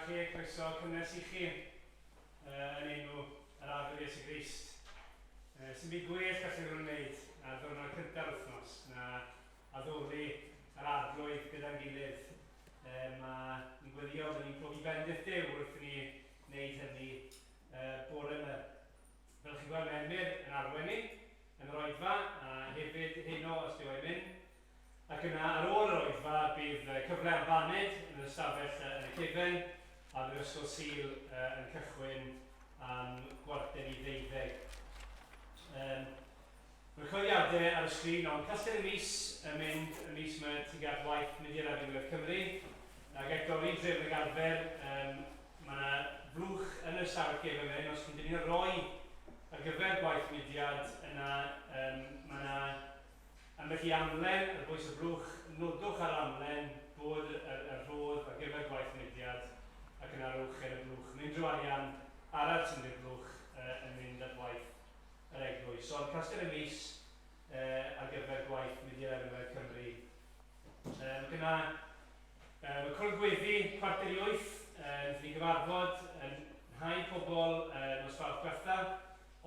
chi, croeso cynnes i chi yn enw yr Arglwydd Iesu Grist. Sy'n byd gwell gallu rhywun wneud ar ddiwrnod cynta'r wythnos na addoli yr Arglwydd gyda'n gilydd. Mae ni'n gweddio bod ni'n profi bendith Duw wrth i ni wneud hynny bore yma. Fel chi'n gweld, mae Emyr yn arwain ni yn yr oedfa, a hefyd heno os dyw e'n mynd. Ac yna, ar ôl yr oedfa, bydd cyfle am baned yn yr ystafell yn y cefen, a bydd yr Ysgol Sul yn cychwyn am gwarter i ddeuddeg. Um, Mae'r cyhoeddiadau ar y sgrin, ond Castell y Mis yn mynd y mis yma tuag at waith Mudiad Arweinwyr Cymru. Ac eto, yr un drefn ag arfer, um, mae yna flwch yn yr ystafell gefen fan hyn, os chi'n dymuno roi ar gyfer gwaith mudiad, yna um, mae yna Ambell i amlen ar bwys y blwch, nodwch ar amlen bod y y rhodd ar gyfer gwaith mudiad ac yna rhowch e yn y blwch. Mae unrhyw arian arall sy'n mynd i'r blwch yn mynd at waith yr eglwys. Ond casgliad y mis ar gyfer gwaith Mudiad Efengylau Cymru. Ac yna mae cwrdd gweddi 7:45, wnaethon ni gyfarfod yn nhai pobl nos Fawrth dwetha.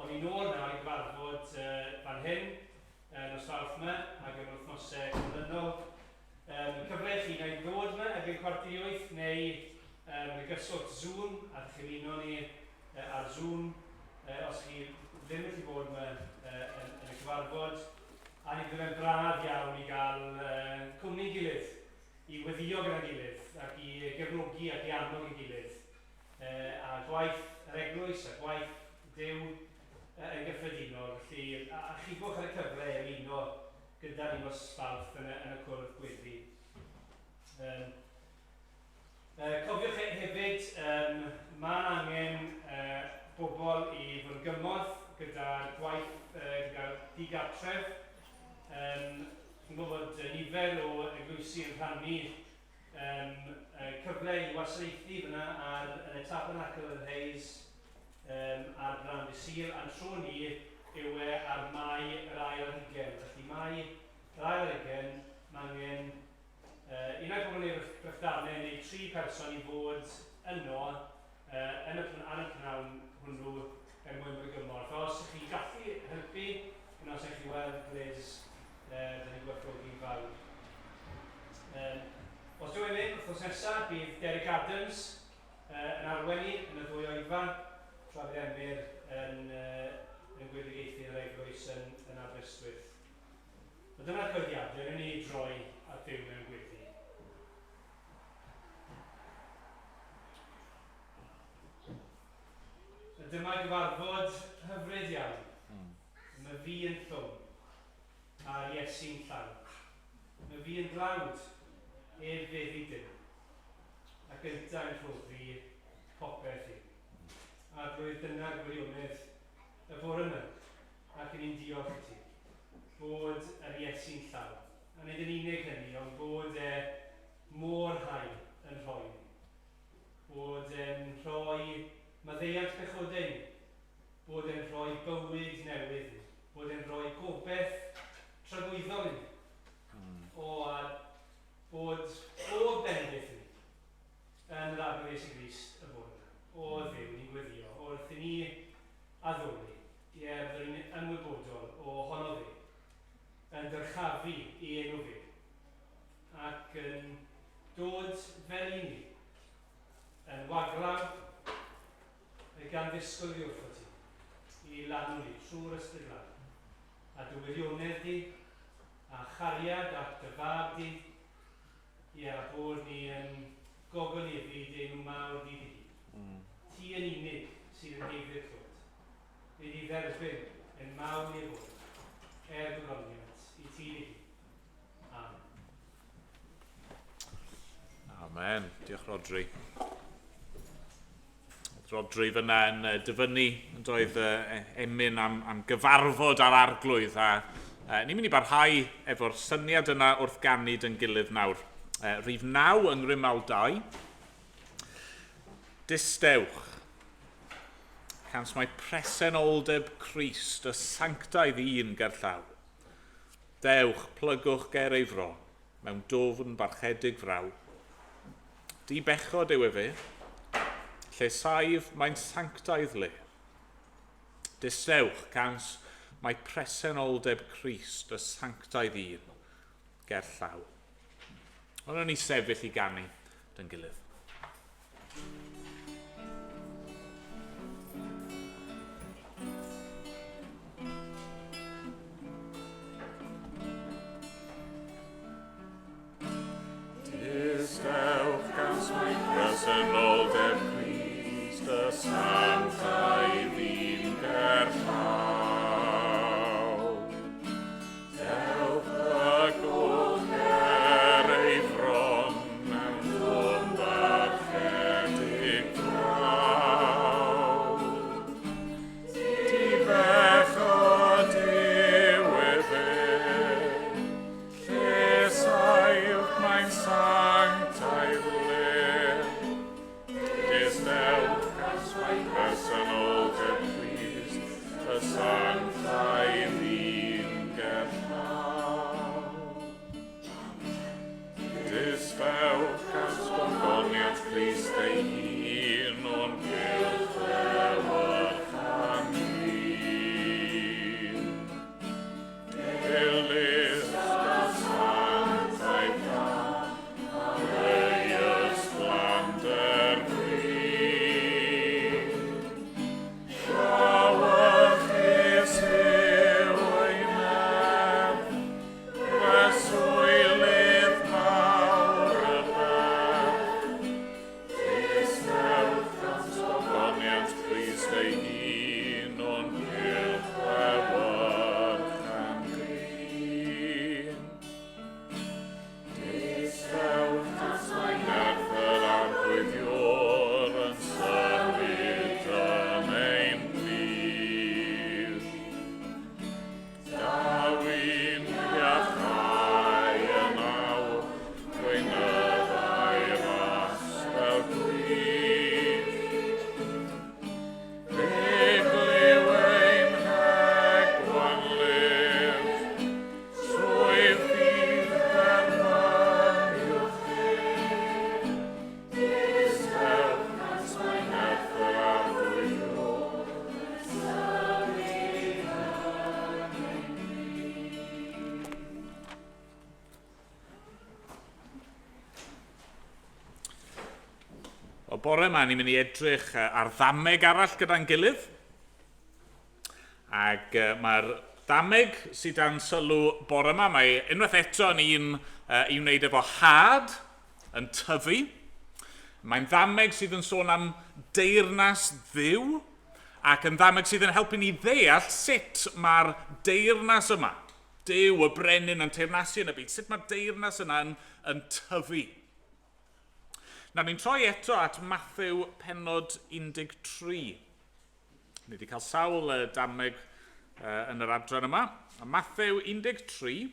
O'n i nôl nawr i gyfarfod fan hyn nos Fawrth 'ma ac yn yr wythnosau canlynol. Um, cyfle i chi neu ddod 'ma erbyn 7:45 neu um, y gyswllt Zoom a chi'n ymuno ni ar Zoom os chi ddim yn gallu bod 'ma yn, yn y cyfarfod. A ni bydd e'n braf iawn i gael cwmni gilydd, i weddio gyda'n gilydd ac i gefnogi ac i annog ein gilydd a gwaith yr eglwys a gwaith Duw yn gyffredinol. Felly, achubwch ar y cyfle i ymuno gyda ni nos Fawrth yn y, yn y cwrdd gweddi. Um, cofiwch hefyd, um, mae'n angen bobl i fod yn gymorth gyda'r gwaith gyda'r digartref. Um, chi'n gwybod bod nifer o eglwysi yn rhannu Yym, y cyfle i wasanaethu fyna ar, yn y Tabernacl yn Hayes, yym, ar Brand y Sul, a'n tro ni yw e ar Mai yr ail ar hugen. Felly Mai yr ail ar hugen, mae angen uh, un ai pobl neu brechdanau neu tri person i fod yno uh, yn y, ar y prynhawn hwnnw er mwyn bod y gymorth. Os ych chi'n gallu helpu, yna os ych chi weld Liz, uh, dyn ni'n gwerthfawrogi'n fawr. Um, os dwi'n mynd, wythnos nesaf, bydd Derek Adams uh, yn arwain ni yn y ddwy oedfa, tra bydd Emyr yn, uh, yn gweledigaethu yn yr eglwys yn, yn Aberystwyth. Wel, dyna'r cyhoeddiadau, rydyn ni droi at Dduw mewn gweddi. A dyma gyfarfod hyfryd iawn. Mm. Mae fi yn llwm, a'r Iesu'n llawn. Mae fi yn dlawd, ef feddi dim. Ac yntau'n rhoddi popeth i. A drwy'r dyna'r gwirionedd y bore yma, ac yn ni'n diolch i ti, bod yr Iesu'n llawn. A nid yn unig hynny, ond bod e mor hael yn rhoi ni. Bod e'n rhoi maddeuant pechodau ni. Bod e'n rhoi bywyd newydd ni. Bod e'n rhoi gobeith tragwyddol i ni. Mm. O, a bod bob bendith i ni yn yr Arglwydd Iesu Grist y bore yma. O Dduw, ni'n gweddio wrth i ni addoli, ie, byddwn ni'n ymwybodol o ohono fe, yn dyrchafu i enw fe, ac yn dod fel i ni, yn waglaw gan ddisgwyl i wrtho ti, i lanw ni trwy'r Ysbryd Glân, a dy wirionedd di, a chariad at dy fab di, ie, a bod ni yn gogoneddu dy enw mawr di dy hun. Mm. Ti yn unig sydd yn haeddu'r clod. Nid i dderbyn yn mawl i'r fod, er gogoniant i ti dy hun. Amen. Amen. Diolch Rodri. Rodri fyna yn dyfynnu yn doedd emyn am, am gyfarfod ar arglwydd a ni'n mynd i barhau efo'r syniad yna wrth ganu dyn gilydd nawr. Rhif 9 yng Ngrymal 2. Distewch. Cans mae presenoldeb Crist, y sanctaidd un gerllaw. Dewch, plygwch ger ei fron, mewn dwfn barchedig fraw. Di bechod yw efe, Lle saif, mae'n sanctaidd le. Distewch, cans mae presenoldeb Crist, y sanctaidd un, ger llaw. Ond ni sefyll i ganu dyn gilydd. Distewch gan presenoldeb Crist y sanctaidd un ger llaw. Dewch y goch ger ei fron mewn dwm barchedig draw. Difech ydyw efe, Lle saif mae'n sanctaidd le, Distewch presenoldeb Crist, y sanctaidd un gerllaw. Distewch gogoniant Crist ei hun o'n cylch ewyrch anghlun. Crist ei hun o'n cylch lewyrch angrin. Distewch nerth yr arglwydd Ior yn symud yn ein plith. Daw i'n iachau yn awr, gweinyddau ras fel gwlith. Fe glyw ein hegwanlif, swydd fydd derbyniwch chi. Distewch, nerth yr arglwydd Ior. O bore yma, ni'n mynd i edrych ar ddameg arall gyda'n gilydd. Ac mae'r dameg sydd dan sylw bore yma, mae unwaith eto yn un i wneud efo had yn tyfu. Mae'n ddameg sydd yn sôn am deyrnas Dduw, ac yn ddameg sydd yn helpu ni ddeall sut mae'r deyrnas yma, Duw, y brenin yn teyrnasu yn y byd, sut mae'r deyrnas yna yn, yn tyfu. Nawr, ni'n troi eto at Mathew pennod 13. Ni wedi cael sawl dameg yn yr adran yma. Mathew 13.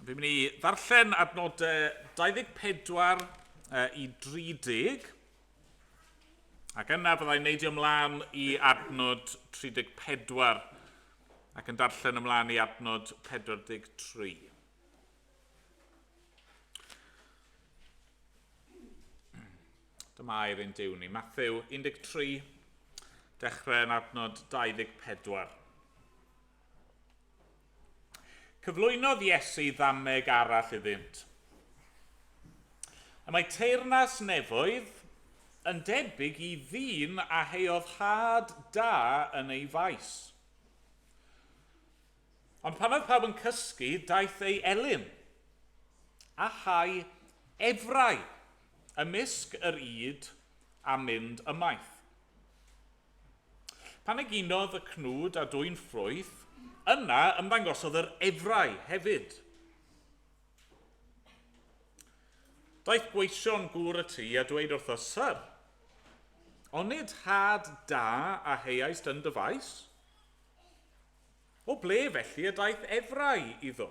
Fi'n mynd i ddarllen adnodau 24 i 30. Ac yna byddai'n neidio ymlaen i adnod 34 ac yn darllen ymlaen i adnod 43. Dyma air ein Duw ni. Matthew 13, dechrau yn adnod 24. Cyflwynodd Iesu ddameg arall iddynt. Y mae teyrnas nefoedd yn debyg i ddyn a heodd had da yn ei faes. Ond pan oedd pawb yn cysgu, daeth ei elyn, a hau efrau ymysg yr ŷd a mynd ymaith. Pan eginodd y cnwd a dwyn ffrwyth, yna ymddangosodd yr efrau hefyd. Daeth gweision gŵr y tŷ a dweud wrtho, Syr, onid had da a heuaist yn dy faes? O ble felly y daeth efrau iddo?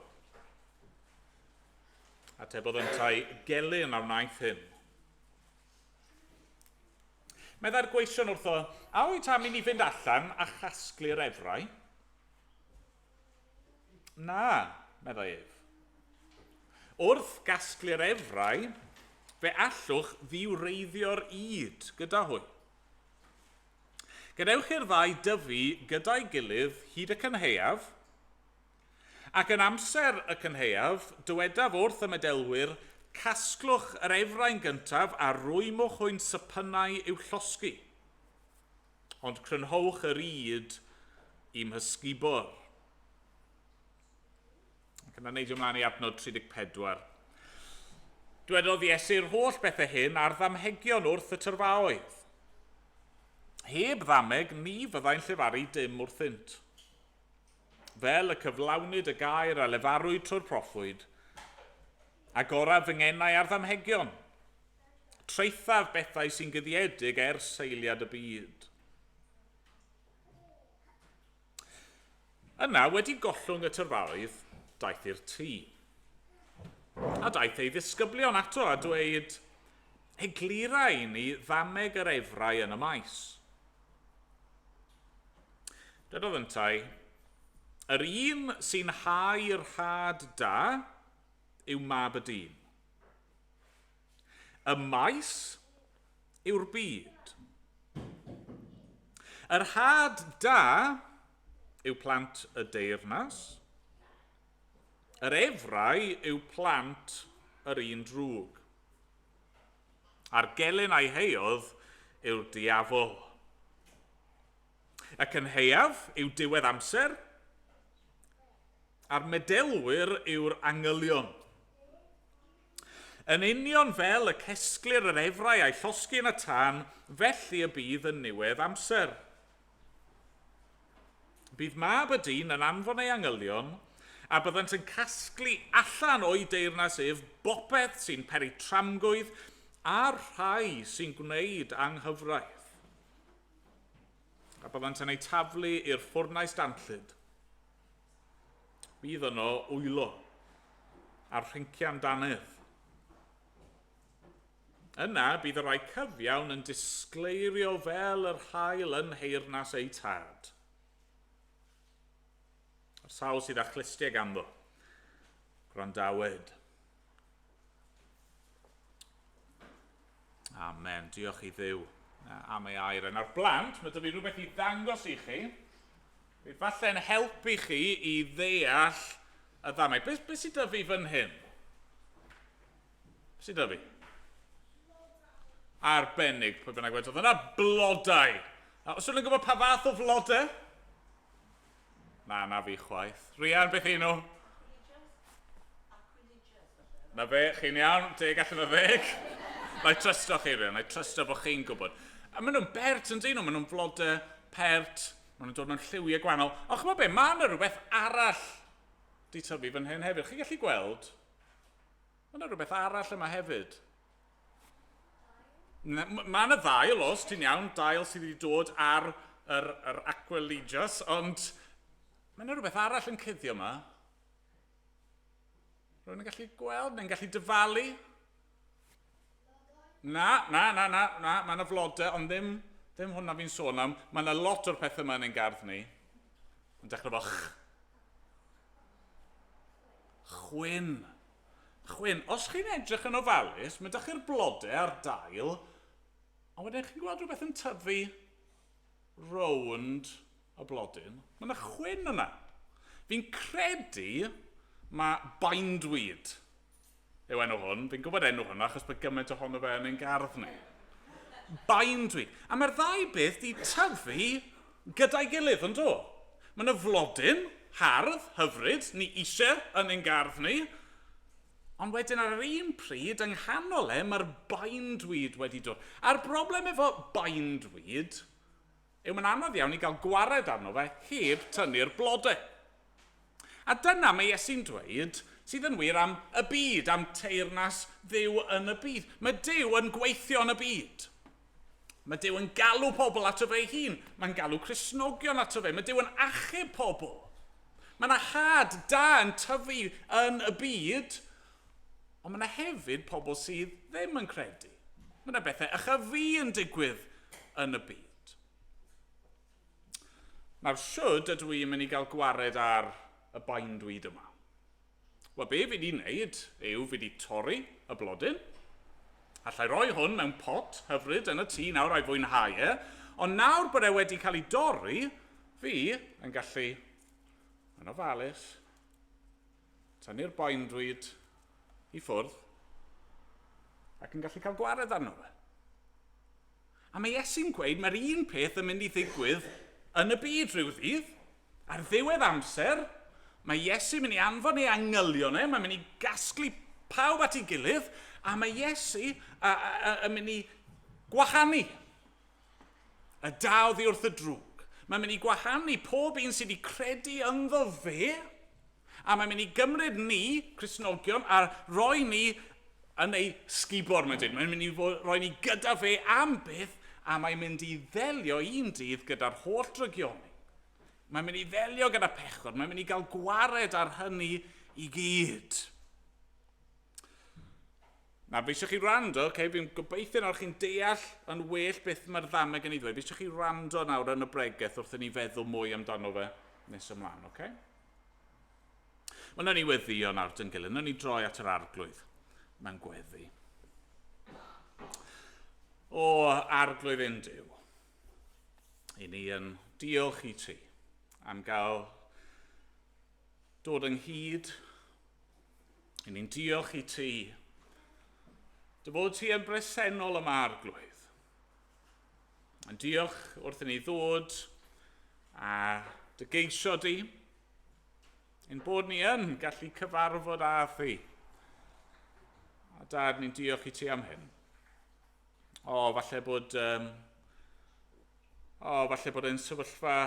Atebodd yntau, Gelyn a wnaeth hyn. Meddai'r gweision wrtho, A wyt am i ni fynd allan a chasglu'r efrau? Na, meddai ef. Wrth gasglu'r efrau, Fe allwch ddiwreiddio'r ŷd gyda hwy. Gadewch i'r ddau dyfu gyda'i gilydd hyd y cynhaeaf, ac yn amser y cynhaeaf, dywedaf wrth y medelwyr, Casglwch yr efrain gyntaf a rwymwch hwy'n sypynnau i'w llosgi. Ond crynhowch yr ŷd i'm hysgubor. Ac yna neidio ymlaen i adnod 34. Dwedodd Iesu'r holl bethau hyn ar ddamhegion wrth y tyrfaoedd. Heb ddameg ni fyddai'n llefaru dim wrthynt. Fel y cyflawnid y gair a lefarwyd trwy'r proffwyd, agoraf fy ngenau ar ddamhegion, traethaf bethau sy'n guddiedig ers seiliad y byd. Yna, wedi gollwng y tyrfaoedd, daeth i'r tŷ. A daeth ei ddisgyblion ato a dweud, Eglura i ni ddameg yr efrau yn y maes. Dydodd yntau, Yr un sy'n hau'r had da yw mab y dyn. Y maes yw'r byd. Yr had da yw plant y deyrnas. Yr efrau yw plant yr un drwg. A'r gelyn a'i heiodd yw'r diafol. Y cynhaeaf yw diwedd amser, a'r medelwyr yw'r angylion. Yn union fel y cesglir yr efrau a'i llosgi yn y tân, felly y bydd yn niwedd amser. Bydd mab y dyn yn anfon ei angylion, a byddant yn casglu allan o'i deyrnas ef bopeth sy'n peri tramgwydd a'r rhai sy'n gwneud anghyfraith. A byddant yn eu taflu i'r ffwrnais danllyd. Bydd yno wylo a'r rhincian dannedd. Yna bydd y rhai cyfiawn yn disgleirio fel yr haul yn nheyrnas eu tad. A'r sawl sydd â chlustiau ganddo, gwrandawed. Amen. Diolch i Dduw am ei air. Nawr blant, mae dy fi rhywbeth i ddangos i chi. Bydd falle'n helpu chi i ddeall y ddameg. Beth, beth sydd dy fi fan hyn? Beth sydd dy fi? Arbennig, pwy bynnag wedodd yna, blodau. A os ydyn nhw'n gwybod pa fath o flodau? Na, na fi chwaith. Rian, beth y'n nhw? Na fe, chi'n iawn, 10 allan o 10. Na i trysto chi, Rian, na i trysto bod chi'n gwybod. A maen nhw'n bert yn dyn nhw, maen nhw'n flodau pert, maen nhw'n dod mewn lliwiau gwahanol. Ond chymod be, mae yna rhywbeth arall di tyfu fan hyn hefyd. Chi'n gallu gweld? Mae yna rhywbeth arall yma hefyd. Mae yna ddail, os ti'n iawn, dail sydd wedi dod ar yr, yr Aquilegias, ond mae yna rhywbeth arall yn cuddio yma. Rwy'n yn gallu gweld neu'n gallu dyfalu? Na, na, na, na, na, mae yna flodau, ond ddim, ddim hwnna fi'n sôn am. Mae yna lot o'r pethau yma yn ein gardd ni. Yn dechrau fo ch. Chwyn. Chwyn. Os chi'n edrych yn ofalus, mae ydych chi'r blodau a'r dail, ond wedyn chi'n gweld rhywbeth yn tyfu rownd y blodyn. Mae yna chwyn yna. Fi'n credu mae bindweed yw enw hwn. Fi'n gwybod enw hwn achos bod gymaint ohono fe yn ein gardd ni. Bindweed. A mae'r ddau beth di tyfu gyda'i gilydd, yn do? Mae yna flodyn hardd, hyfryd, ni eisiau yn ein gardd ni. Ond wedyn ar yr un pryd, yng nghanol e, mae'r bindweed wedi dod. A'r broblem efo bindweed yw mae'n anodd iawn i gael gwared arno fe heb tynnu'r blodau. A dyna mae Iesu'n dweud sydd yn wir am y byd, am teyrnas Dduw yn y byd. Mae Duw yn gweithio yn y byd. Mae Duw yn galw pobl ato fe ei hun. Mae'n galw Cristnogion ato fe. Mae Duw yn achub pobl. Mae yna had da yn tyfu yn y byd, ond mae yna hefyd pobl sydd ddim yn credu. Mae yna bethau ychyfu yn digwydd yn y byd. Nawr, siwd ydw i'n mynd i gael gwared ar y bindweed yma? Wel, be fi wedi wneud yw fi wedi torri y blodyn. Allai roi hwn mewn pot hyfryd yn y tŷ nawr a'i fwynhau e, ond nawr bod e wedi cael ei dorri, fi yn gallu, yn ofalus, tynnu'r boendwyd i ffwrdd ac yn gallu cael gwared arno fe. A mae Iesu'n gweud mae'r un peth yn mynd i ddigwydd yn y byd rhyw ddydd. Ar ddiwedd amser, mae Iesu mynd i anfon ei angylion e, mae'n mynd i gasglu pawb at ei gilydd, a mae Iesu yn mynd i gwahanu y da oddi wrth y drwg. Mae'n mynd i gwahanu pob un sydd wedi credu ynddo fe, a mae'n mynd i gymryd ni, Cristnogion, a roi ni yn ei sgubor, mae'n dweud. Mae'n mynd i roi ni gyda fe am byth, a mae'n mynd i ddelio un dydd gyda'r holl drygioni. Mae'n mynd i ddelio gyda pechod, mae'n mynd i gael gwared ar hynny i gyd. Nawr, fi eisiau chi wrando, okay, fi'n gobeithio nawr chi'n deall yn well beth mae'r ddameg yn ei ddweud. Fi eisiau chi wrando nawr yn y bregeth wrth i ni feddwl mwy amdano fe nes ymlaen, okay? Wel, nawn ni weddio nawr dyn gilydd, nawn ni droi at yr arglwydd mewn gweddi. O, arglwydd ein Duw, i ni yn diolch i ti am gael dod ynghyd. I ni'n diolch i ti. Dy fod ti yn bresennol yma arglwydd. Yn diolch wrth i ni ddod a dy geisio di. Ein bod ni yn gallu cyfarfod â thi. A dad, ni'n diolch i ti am hyn. O, falle bod... Um, o, falle bod ein sefyllfa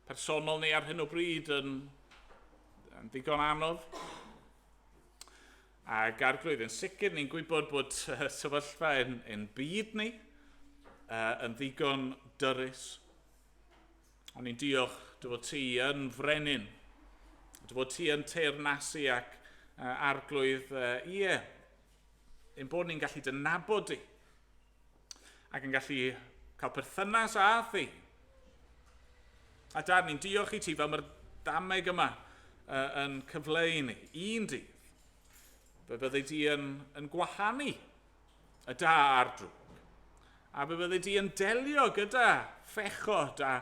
personol ni ar hyn o bryd yn, yn ddigon anodd. Ac arglwydd, yn sicr ni'n gwybod bod sefyllfa ein, ein byd ni yn ddigon dyrys. Ond ni'n diolch dy fod ti yn frenin, dy fod ti yn teyrnasu ac arglwydd, ie, ein bod ni'n gallu dy nabod di ac yn gallu cael perthynas â thi. A dad, ni'n diolch i ti fel mae'r dameg yma yn cyfleu ni. Un dydd, fe fyddi di yn, yn gwahanu y da a'r drwg. A fe fyddi di yn delio gyda phechod a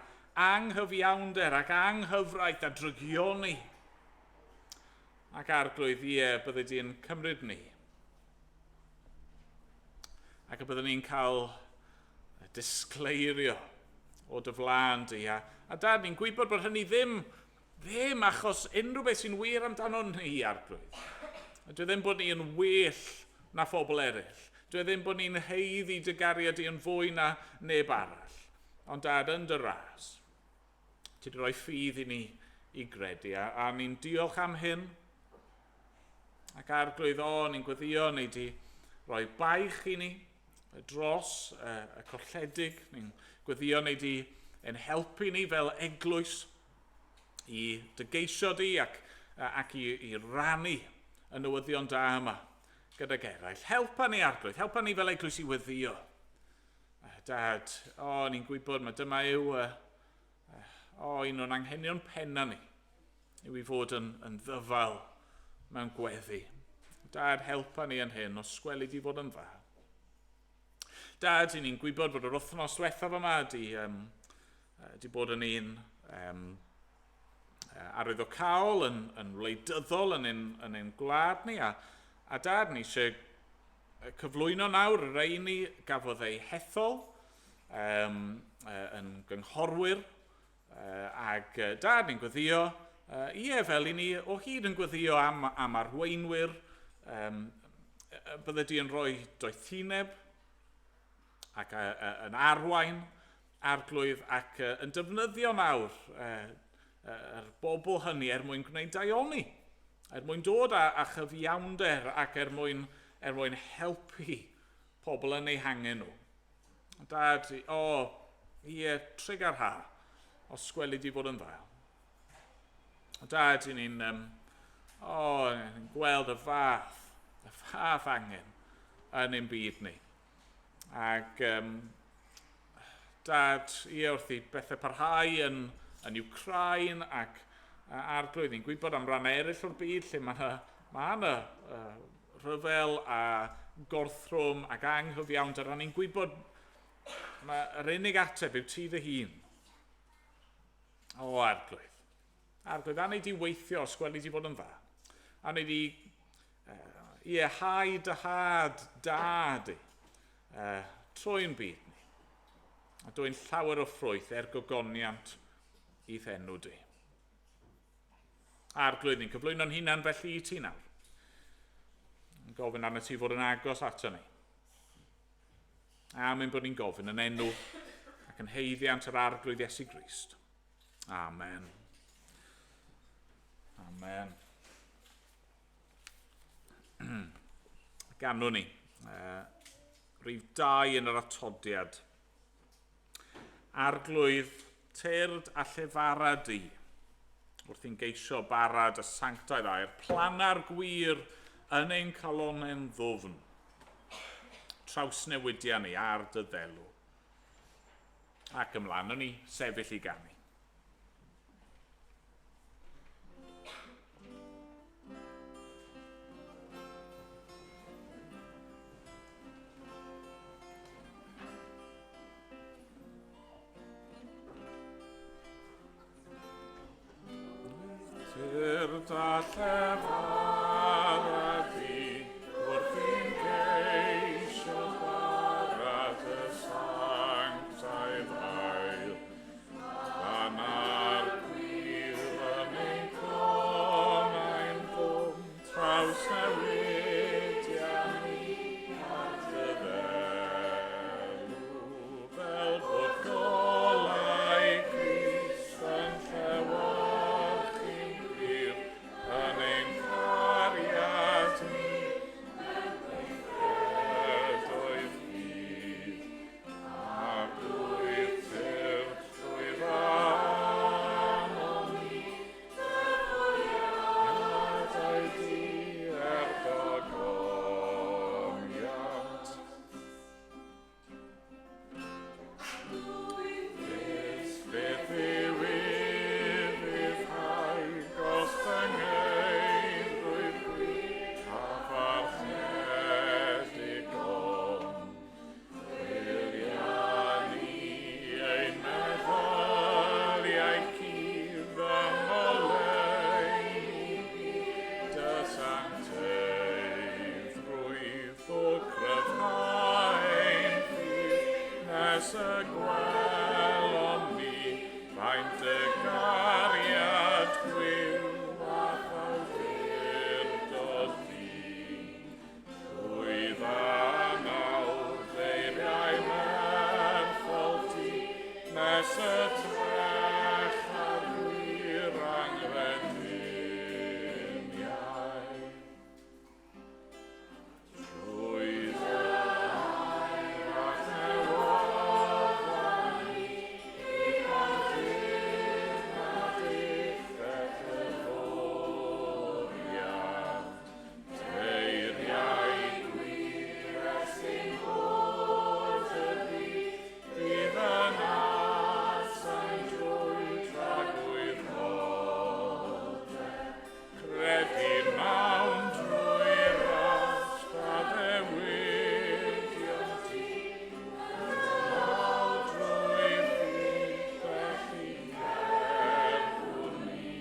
anghyfiawnder ac anghyfraith a drygioni. Ac arglwydd, ie, byddi di'n cymryd ni. Ac y byddwn ni'n cael disgleirio o dy flaen di. A, a dad, ni'n gwybod bod hynny ddim, ddim achos unrhyw beth sy'n wir amdano ni, arglwydd. A dwi ddim bod ni yn well na phobl eraill. Dwi ddim bod ni'n heiddi dy gariad di yn fwy na neb arall. Ond dad, yn dy ras, Ti wedi rhoi ffydd i ni i gredu, a, a ni'n diolch am hyn. Ac arglwydd, o, ni'n gweddio, ni di rhoi baich i ni dros y, y colledig. Ni'n gweddio, ni di ein helpu ni fel eglwys i dy geisio di ac, ac i, i rannu y newyddion da yma gydag eraill. Helpa ni, arglwydd, helpa ni fel eglwys i weddio. Dad, o, oh, ni'n gwybod mae dyma yw, uh, o, oh, un o'n anghenion penna ni, yw i fod yn, yn ddyfal mewn gweddi. Dad, helpa ni yn hyn, os gweli di fod yn dda. Dad, i ni'n gwybod bod yr wythnos diwethaf yma di, um, di bod yn un um, arwyddocaol, yn, yn wleidyddol yn ein, yn ein gwlad ni, a, a dad, ni eisiau cyflwyno nawr y rheini gafodd eu hethol um, yn gynghorwyr uh, ac uh, dad ni'n gweddio, uh, ie fel i ni o hyd yn gweddio am, am arweinwyr, um, bydde di yn rhoi doethineb ac uh, uh, yn arwain arglwydd ac uh, yn defnyddio nawr uh, yr bobl hynny er mwyn gwneud daioni, er mwyn dod â, â chyfiawnder ac er mwyn, er mwyn helpu pobl yn eu hangen nhw. Dad, o, oh, ie, trig ar ha, os gweli di fod yn dda. Dad, i ni'n um, oh, ni'n gweld y fath, y fath angen yn ein byd ni. Ac um, dad, ie, wrth i bethau parhau yn, yn Ukraine ac arglwydd, ni'n gwybod am rannau eraill o'r byd lle mae yna ma yna, rhyfel a gorthrwm ac anghyfiawnder, a ni'n gwybod mae yr unig ateb yw ti dy hun. O, arglwydd. Arglwydd, a wneud i weithio os gweli di fod yn dda. A wneud i uh, i hau dy had da di uh, trwy'n byd ni. A dwy'n llawer o ffrwyth er gogoniant i'th enw di. Arglwydd, ni'n cyflwyno'n hunan felly i ti nawr. Yn gofyn arno ti fod yn agos ato ni. Am ein bod ni'n gofyn yn enw ac yn heiddiant yr Arglwydd Iesu Grist. Amen. Amen. Ganwn ni. Rhif 2 yn yr atodiad. Arglwydd, tyrd a llefara di, wrth i'n geisio barad y sanctaidd air, planna'r gwir yn ein calonnau'n ddwfn. Trawsnewidia ni ar dy ddelw. Ac ymlaen o'n ni sefyll i ganu. Tyrd a llefara di wrth i'n geisio bara dy sanctaidd air. Pan ar gwir yn ein conau'n ddwfn, trawsnewidia ni ar dy ddelw, fel bod golau Crist yn llewyrchu'n glir yn ein cariad ni, mewn gweithredoedd ffydd. Arglwydd tyrd trwy ran o ni, Dyfodiadau di er dogoniant. Beth beth yw ufuddhau gostyngeiddrwydd gwir a pharchedig ond. Chwilia ni ein meddyliau cudd yng ngoleuni dy sancteiddrwydd o cryfhau ein ffydd nes y gwelom ni faint y gariad gwiw a'th awdurdod di. Llwydda nawr ddeiriau nerthol ti, nes y trech ar gwir anghrediniau. Trwy dy air newodd ni, i gael a diffeth y fwriad. Teiriau gwir estyn bwrdd y byd, bydd yn asain drwy tragwyddoldeb. Credu mewn drwy ras d'addewidion ti, Cynnal drwy ffydd felly cerddwn ni.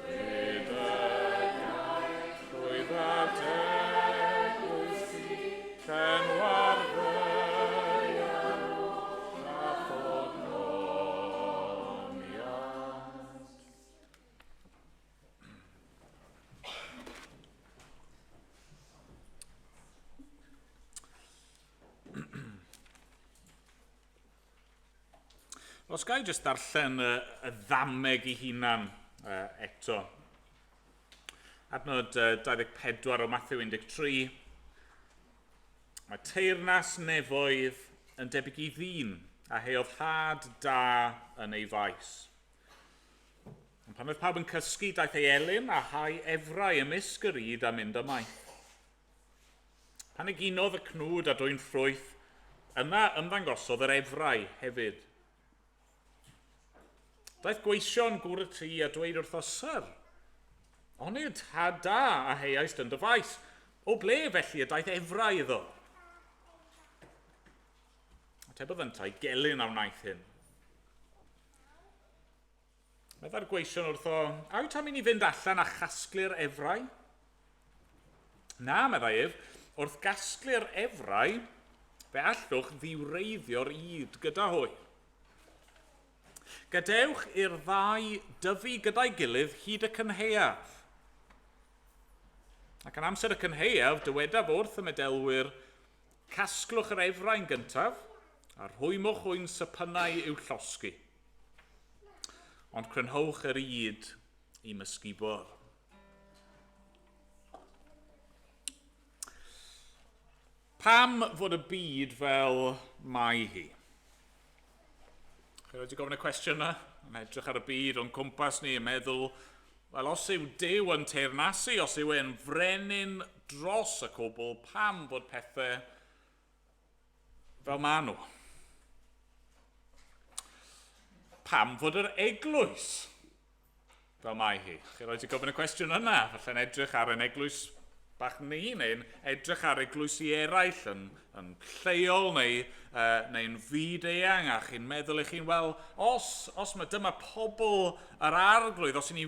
Dwed y gair llwydda d'eglwys di, llenwa'r ddaear oll â ffogoniant. Os ga i jyst darllen y, y ddameg i hunan uh, eto. Adnod uh, 24 o Matthew 13. Mae teyrnas nefoedd yn debyg i ddyn a heodd had da yn ei faes. Ond pan oedd pawb yn cysgu, daeth ei elyn a hau efrau ymysg yr ŷd a mynd ymaith. Pan eginodd y cnwd a dwyn ffrwyth, yna ymddangosodd yr efrau hefyd. Daeth gweision gŵr y tŷ a dweud wrtho, Syr, onid had da a heiaist yn dy faes? O ble felly y daeth efrau iddo? Atebodd yntau, gelyn a wnaeth hyn. Meddai'r gweision wrtho, a wyt am i ni fynd allan a chasglu'r efrau? Na, meddai ef, wrth gasglu'r efrau, fe allwch ddiwreiddio'r ŷd gyda hwy. Gadewch i'r ddau dyfu gyda'i gilydd hyd y cynhaeaf. Ac yn amser y cynhaeaf, dywedaf wrth y medelwyr, casglwch yr efrau'n gyntaf, a rhwymwch hwy'n sypynau i'w llosgi. Ond crynhowch yr ŷd i mysgubor. Pam fod y byd fel mae hi? Chi wedi gofyn y cwestiwn yna? Yn edrych ar y byd o'n cwmpas ni yn meddwl, wel, os yw Duw yn teyrnasu, os yw e'n frenin dros y cwbl, pam fod pethau fel maen nhw? Pam fod yr eglwys fel mae hi? Chi roed i gofyn y cwestiwn yna, falle'n edrych ar ein eglwys bach ni, neu'n edrych ar eglwysi eraill yn, yn lleol neu, neu'n fyd eang, a chi'n meddwl eich hun, wel, os, os mae dyma pobl yr arglwydd, os i ni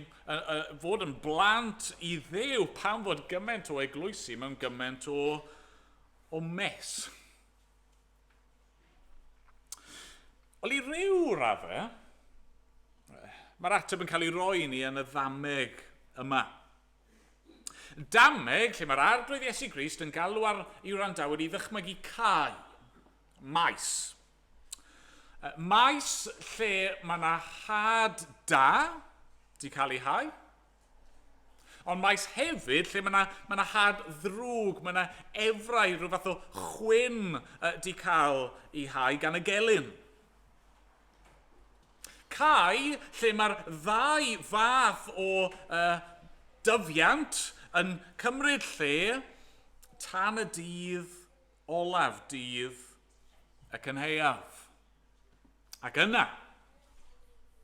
fod yn blant i Dduw, pam fod gymaint o eglwysi mewn gymaint o, o mess? Wel, i ryw raddau, mae'r ateb yn cael ei roi i ni yn y ddameg yma. Dameg lle mae'r Arglwydd Iesu Grist yn galw ar ei wrandawyr i ddychmygu cae, maes. Maes lle mae yna had da di cael ei hau, Ond maes hefyd lle mae yna mae 'na had ddrwg, mae yna efrau, rhyw fath o chwyn uh, di cael ei hau gan y gelyn. Cae lle mae'r ddau fath o uh, dyfiant yn cymryd lle tan y dydd olaf, dydd y cynhaeaf. Ac yna,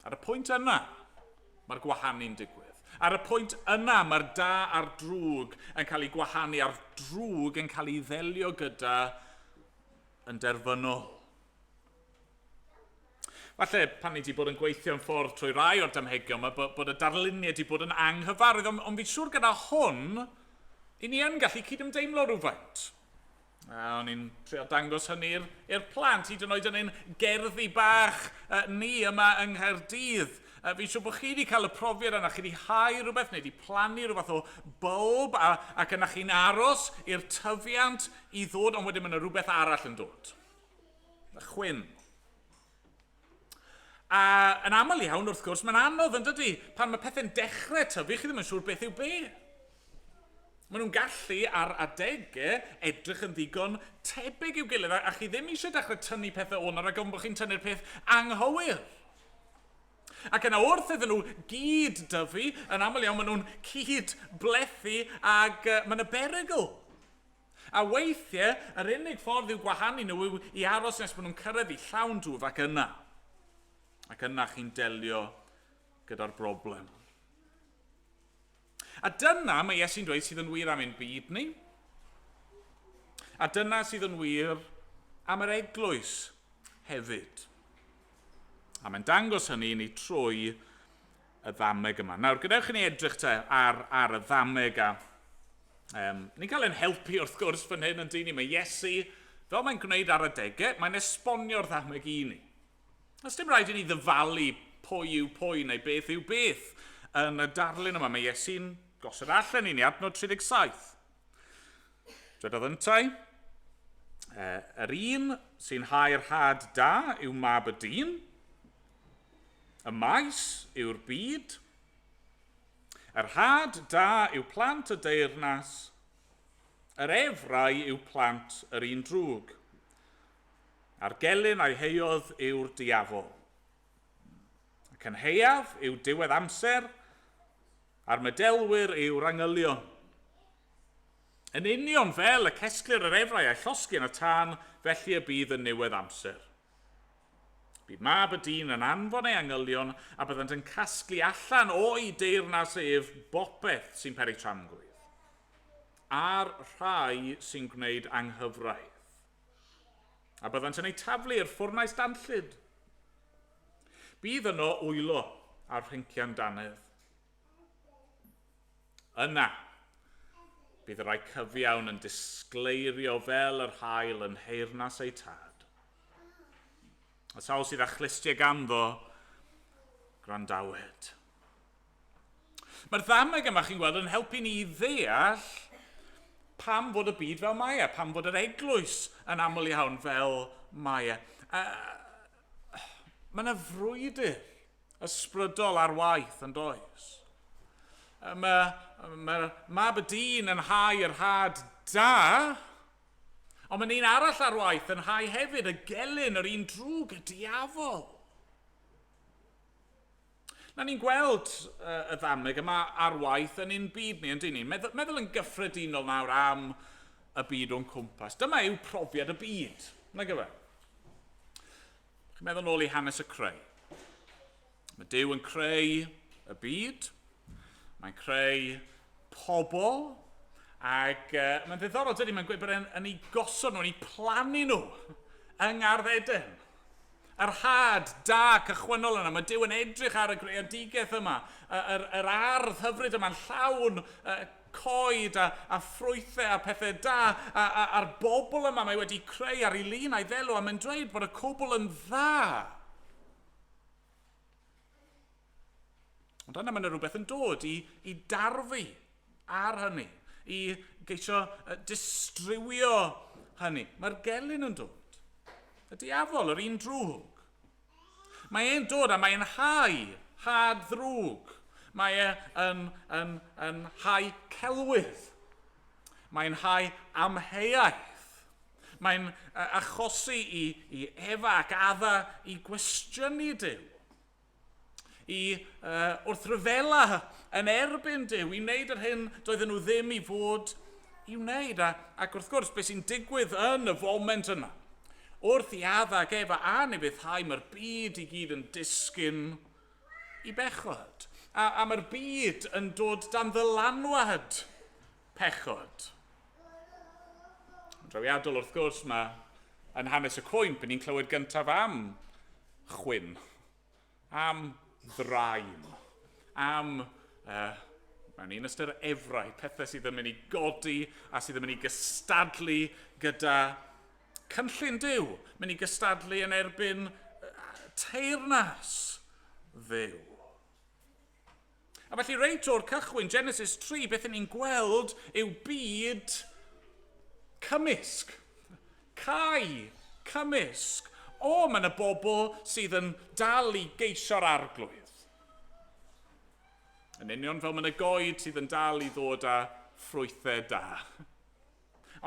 ar y pwynt yna, mae'r gwahanu'n digwydd. Ar y pwynt yna, mae'r da a'r drwg yn cael ei gwahanu, a'r drwg yn cael ei ddelio gyda yn derfynol. Falle pan ni wedi bod yn gweithio yn ffordd trwy rai o'r damhegion yma, bod, bod y darluniau wedi bod yn anghyfarwydd, ond, ond fi'n siŵr gyda hwn, i ni yn gallu cydymdeimlo rhywfaint. A o'n i'n trio dangos hynny i'r plant, hyd yn oed yn ein gerddi bach ni yma yng Nghaerdydd. Fi'n siŵr bod chi wedi cael y profiad yna, chi wedi hau rhywbeth neu wedi plannu rhywbeth o bulb a, ac yna chi'n aros i'r tyfiant i ddod, ond wedyn mae yna rhywbeth arall yn dod. Y chwyn. A yn aml iawn, wrth gwrs, mae'n anodd yn dydy? Pan mae pethau'n dechrau tyfu, chi ddim yn siŵr beth yw be. Maen nhw'n gallu ar adegau edrych yn ddigon tebyg i'w gilydd, a, a chi ddim eisiau dechrau tynnu pethau o'na rhag ofn bod chi'n tynnu'r peth anghywir. Ac yna wrth iddyn nhw gyd dyfu, yn aml iawn maen nhw'n cyd blethu ag uh, mae yna berygl. A weithiau, yr unig ffordd i'w gwahanu nhw yw i aros nes bod nhw'n cyrraedd i llawn dwf ac yna. Ac yna chi'n delio gyda'r broblem. A dyna mae Iesu'n dweud sydd yn wir am ein byd ni. A dyna sydd yn wir am yr eglwys hefyd. A mae'n dangos hynny i ni trwy y ddameg yma. Nawr, gadewch i ni edrych te ar, ar y ddameg a um, ni'n cael ein helpu wrth gwrs fan hyn yn dyn ni. Mae Iesu, fel mae'n gwneud ar adegau, mae'n esbonio'r ddameg i ni. Os dim rhaid i ni ddyfalu pwy yw pwy neu beth yw beth yn y darlun yma, mae Iesu'n gosod allan i ni, adnod 37. Dwedodd yntau, e, yr un sy'n hau'r had da yw mab y dyn, Y maes yw'r byd. Yr had da yw plant y deyrnas. Yr efrau yw plant yr un drwg. A'r gelyn a'i heiodd yw'r diafol. Y cynhaeaf yw diwedd amser, a'r medelwyr yw'r angylion. Yn union fel y cesglir yr efrau a'i llosgi yn y tân, felly y bydd yn niwedd amser. Bydd mab y dyn yn anfon ei angylion a byddant yn casglu allan o'i deyrnas ef bopeth sy'n peri tramgwydd. a'r rhai sy'n gwneud anghyfraith. A byddant yn eu taflu i'r ffwrnais danllyd. Bydd yno wylo a'r rhincian dannedd. Yna, bydd y rhai cyfiawn yn disgleirio fel yr haul yn nheyrnas eu tad. Y sawl sydd â chlustiau ganddo, gwrandawed. Mae'r ddameg yma, chi'n gweld, yn helpu ni i ddeall pam fod y byd fel mae e, pam fod yr eglwys yn aml iawn fel mae e. Mae yna frwydr ysbrydol ar waith yn does. Mae, mae mab y dyn yn hau yr had da, ond mae'n un arall ar waith yn hau hefyd y gelyn, yr un drwg, y diafol. Na ni'n gweld y ddameg yma ar waith yn ein byd ni, yn dyn ni? Meddwl, meddwl yn gyffredinol nawr am y byd o'n cwmpas. Dyma yw profiad y byd, na gyfe? Chi'n meddwl nôl i hanes y creu. Mae Duw yn creu y byd, mae'n creu pobl, ac mae'n ddiddorol, dydy, mae'n gweud bod e'n yn ei gosod nhw, yn ei plannu nhw yng Ngardd Eden. Yr had da cychwynnol yna, mae Duw yn edrych ar y greadigaeth yma, yr, yr ardd hyfryd yma'n llawn coed a, a ffrwythau a pethau da, a, a, a'r bobl yma mae wedi creu ar ei lun a'i ddelw, a mae'n dweud bod y cwbl yn dda. Ond yna mae yna rhywbeth yn dod i, i darfu ar hynny, i geisio distrywio hynny. Mae'r gelyn yn dod. Y diafol, yr un drwg. Mae e'n dod a mae'n hau, had ddrwg. Mae e yn, yn, yn hau celwydd. Mae'n hau amheuaeth. Mae'n achosi i, i Efa ac Adda i gwestiynu Duw. I wrthryfela yn erbyn Duw, i wneud yr hyn doedden nhw ddim i fod i wneud. A, ac wrth gwrs, beth sy'n digwydd yn y foment yna? Wrth i Adda ac Efa a ufuddhau, mae'r byd i gyd yn disgyn i bechod. A, a mae'r byd yn dod dan ddylanwad pechod. Yn drawiadol, wrth gwrs, mae yn hanes y cwymp, ni'n clywed gyntaf am chwyn, am ddraen, am, uh, mewn un ystyr, efrau, pethau sydd yn mynd i godi a sydd yn mynd i gystadlu gyda cynllun Duw, mynd i gystadlu yn erbyn teyrnas Dduw. A felly reit o'r cychwyn, Genesis 3, beth ni'n gweld yw byd cymysg. Cau cymysg. O, mae yna bobl sydd yn dal i geisio'r arglwydd. Yn union fel mae yna goed sydd yn dal i ddod â ffrwythau da.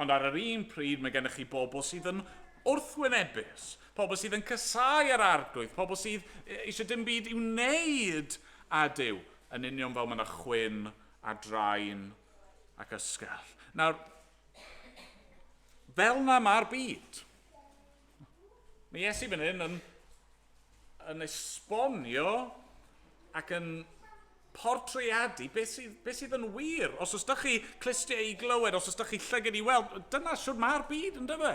Ond ar yr un pryd mae gennych chi bobl sydd yn wrthwynebus, pobl sydd yn casáu yr arglwydd, pobl sydd eisiau dim byd i'w wneud â Duw, yn union fel mae yna chwyn a draen ac ysgall. Nawr, fel na mae'r byd. Mae Iesu fan hyn yn, yn esbonio ac yn portreadu beth sydd, beth sydd yn wir. Os oes ydych chi clustiau i glywed, os oes ydych chi llygad i weld, dyna siwr mae'r byd yn dyfe.